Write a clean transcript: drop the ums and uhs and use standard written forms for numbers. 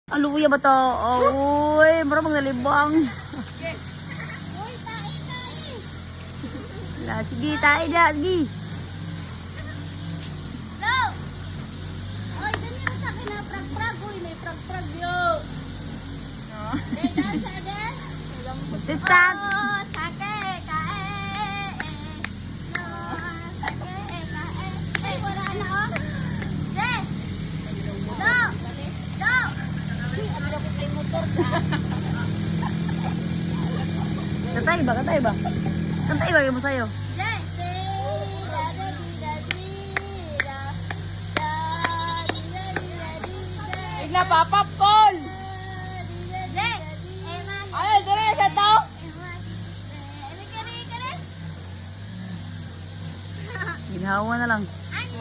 Ang luya ba to? Uy, mura mang nalibang. Uy, tae, tae. La, sige, tayo na, sige. No! Oy, dali mo sa akin na prag-prag. Uy, may prag-prag yo. Okay, dance, dance. Distant. Oh, sake, kae, eh. No, sake, kae. Ay, wala na, oh. De! Do! Do! Uy, ano ko kay motor ka? Katay ba, katay ba? Katay ba yung mo sa'yo? De! De, da, da, di, da, di, da. Da, di, da, di, da, di, da. Igna pa-popcorn. De! Eh, ma. Ay, dire sa to. Eh, ma. Eh, kare, kare. Ginhawa na lang. Anay!